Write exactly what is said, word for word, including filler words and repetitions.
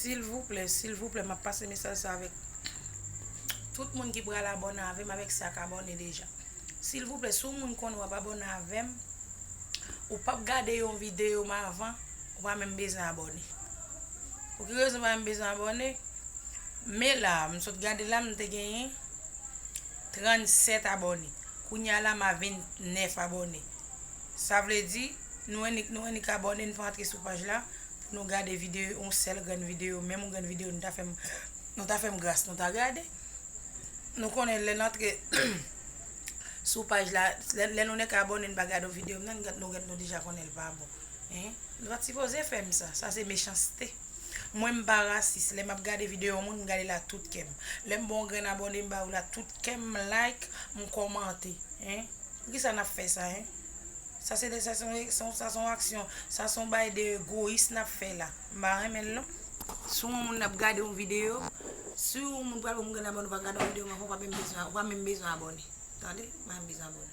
Silvouplè, silvouplè, m ap pase mesaj sa avèk tout moun ki pral abòne avè m, avèk sa k abòne deja. Silvouplè, si w moun konnen w ap abòne avè m, ou p ap gade yon videyo m avan, ou pa menm bezwen abòne. Pou ki rezon w pa menm bezwen abòne? Men la, m sot gade la, m te genyen trannsèt abòne. Kounye a la, m a vennèf abòne. Sa vle di, nou annik, nou annik abòne, n pa antre sou paj la pou nou gade videyo, yon sèl grenn videyo, menm yon grenn videyo, nou ta fè m, nou ta fè m gras, nou ta gade. Nou konnen lè n antre sou paj la, lè, lè nou nèk abòne, n pa gade yon videyo m nan, n gad, nou gad, nou deja konnen l pa bon. Hein? Nou pa t sipoze fè m sa, sa se mechanste. Mwen, m pa rasis. Lè m ap gade videyo yon moun, m gade l ak tout kè m. Lè m ba w yon grenn abòne, m ba ou l ak tout kè m, m like, m kòmante. Hein? Poukisa n ap fè sa, hein? Sa se de, sa se yon, sa se yon aksyon, sa se yon bagay de egoyis n ap fè la. M pa renmen l non. Si yon moun ap gade yon videyo, si yon moun pral ba m grenn abòne, ou pa gade yon videyo m avan, ou pa menm bezwen, ou pa menm bezwen abòne. Tande? Ou pa menm bezwen abòne.